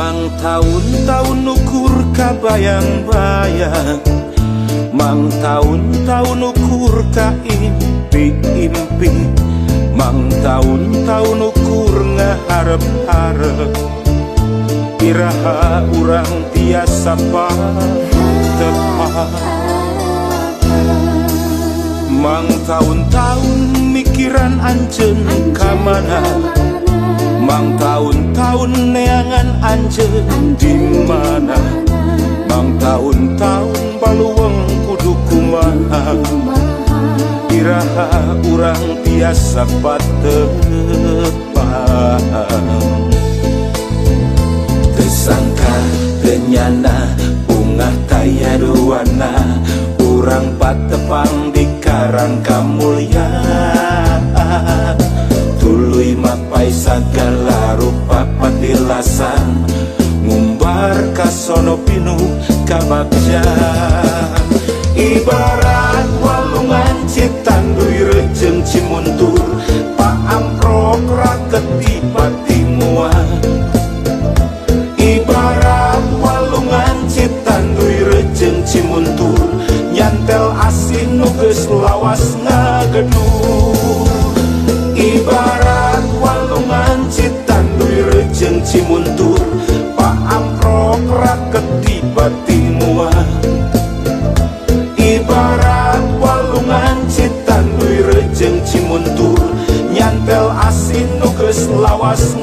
Mang taun-taun ukur kabayang-bayang, Mang taun-taun ukur ka impi-impi, Mang taun-taun ukur ngaharep-harep. Iraha urang tiasa patepang? Mang taun-taun mikiran anjeun ka mana? Mang taun-taun neangan anjeun di mana? Mang taun-taun baluweung kudu kumaha? Iraha urang tiasa patepang? Teu sangka teu nyana, bungah taya duana, urang patepang di karang kamulyaan. Tuluy mapay sagala rupa patilasan, ngumbar kasono pinuh kabagjaan. Ibarat walungan Citanduy rejeng Cimuntur, paamprok raketi patimuan. Ibarat walungan Citanduy rejeng Cimuntur, nyantel asih nu geus lawas ngagedur. Ibarat walungan Citanduy rejeng Cimuntur, paamprok raketi patimuan. Ibarat walungan Citanduy rejeng Cimuntur, nyantel asih nu geus lawas.